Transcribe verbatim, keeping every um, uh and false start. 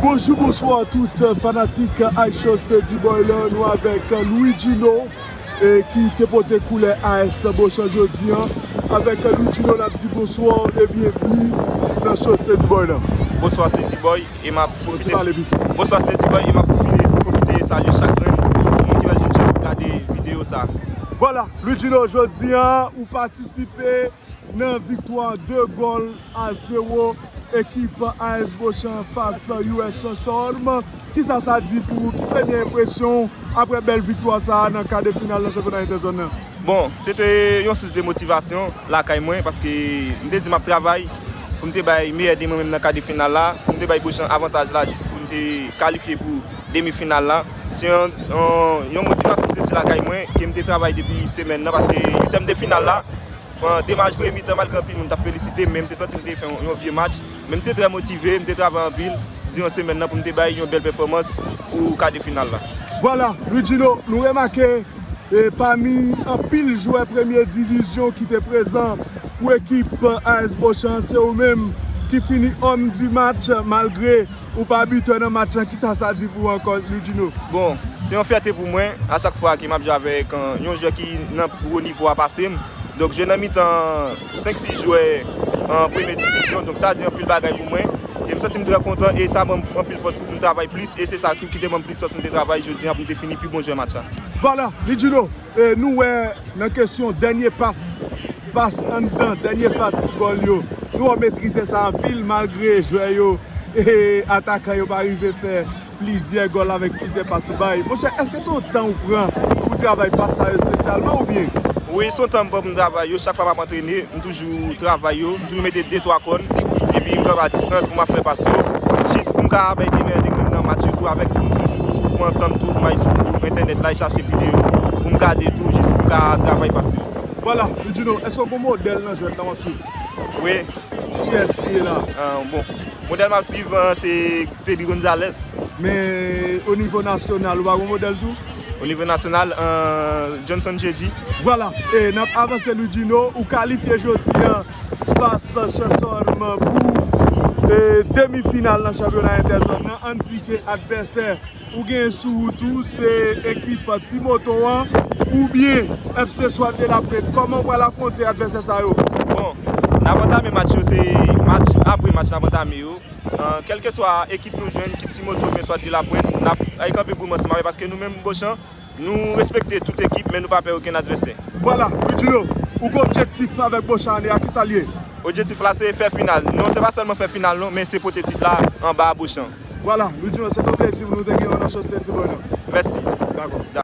Bonjou, bonswa tout fanatik Ice Show Steady Boy la. Nou avèk Louis Gino, e ki te pote koulè A S Bochan jodi an. Avèk Louis Gino, n ap di bonswa e byenvni nan show Steady Boy la. Bonswa Steady Boy, e m ap pwofite. Pale pi fò. Bonswa Steady Boy, e m ap pwofite, pwofite salye chak grenn moun ki pral jwenn chans pou gade videyo sa. Vwala, Louis Gino, jodi an, ou patisipe nan viktwa de gòl a zewo ekip A S Bochan fas U S Chansòlm. Kisa sa di pou ou? Ki premye enpresyon w apre bèl viktwa sa a nan ka de final nan chanpyona entèzòn nan? Bon, se te yon sous de motivasyon lakay mwen, paske m te di m ap travay pou m te bay meyè de mwen menm nan ka de final la, pou m te bay Bochan avantaj la jis pou m te kalifye pou demi final la. Se yon, yon, yon motivasyon ki soti lakay mwen, ke m te travay depi semèn nan, paske uityèm de final la, bon, de match premye mitan, malgre anpil moun t ap felisite m, men m te santi m te fè yon, yon vye match. Men m te trè motive, m te travay anpil diran semèn nan pou m te bay yon bèl pèfòmans pou ka de final la. Vwala, Louis Gino, nou remake, e, pami anpil jwè premye divizyon ki te prezan pou ekip A S Bochan, se ou menm ki fini homme du match, malgre ou pa bitè nan match lan. Kisa sa di pou ou ankò, Louis Gino? Bon, se yon fyète pou mwen, a chak fwa ke m ap jwe avèk, euh, yon jwè ki nan wo nivo a pase m. Donk, jwe nan mitan senk sis jwè an premye divizyon, donk sa di anpil bagay pou mwen. E m santi m trè kontan e sa ban m anpil fòs pou m travay plis e se sa tou ki te ban m plis fòs pou m te travay jodi an pou m te fini pi bon jwè match la. Vwala, Louis Gino, e nou wè nan kesyon dènye pas, pas anndan, dènye pas pou gòl yo. Nou wè w metrize sa anpil malgre jwè yo e atakan yo pa rive fè plizyè gòl avèk plizyè pas ou bay. Monchè, èske se yon tan ou pran pou travay pas sa yo espesyalman oubyen? Wi, se yon tan m pran pou m travay yo. Chak fwa m ap antrene, m toujou travay yo. M toujou mete de twa kòn. Epi m kanpe a distans pou m ap fè pas yo. Jis pou m ka bay de meyè de mwen nan match yo tou avèk tou. M toujou pran tan m tou pou m al sou entènèt la e chache videyo pou m gade tou, jis pou m ka travay pas yo. Vwala, Louis Gino, èske w gen modèl nan jwèt la w ap swiv? Wi. Kiyès li ye la? Ah, bon. Modèl m ap swiv, ah, se Pedri Gonzalez. Men o nivo nasyonal, ou pa gen modèl tou? O nivo nasyonal, ah, Johnson Jeudi. Vwala, e n ap avanse Louis Gino, ou kalifye jodi an fas Chansòlm pou, e, demi final nan chanpyona entèzòn nan. Ann di ke advèsè ou gen sou wout ou, se ekip Ti Moto an oubyen F C Swat de la Pwent. Kòman ou pral afwonte advèsè sa yo? Bon, n ap antame match yo, se match apre match n ap antame yo. Ah, kèlkeswa ekip nou jwenn, ekip Ti Moto oubyen Swat de la Pwent, n ap al kanpe goumen ansanm avè, paske nou menm Bochan, nou respekte tout ekip, men nou pa pè okenn advèsè. Vwala, Louis Gino, ou gen objektif avèk Bochan ane a, kisa l ye? Objektif la se fè final. Non, se pa sèlman fè final non, men se pote tit la anba Bochan. Vwala, Louis Gino, se te yon plezi pou nou te gen w nan show Steady Boy nan. Mèsi. Dakò.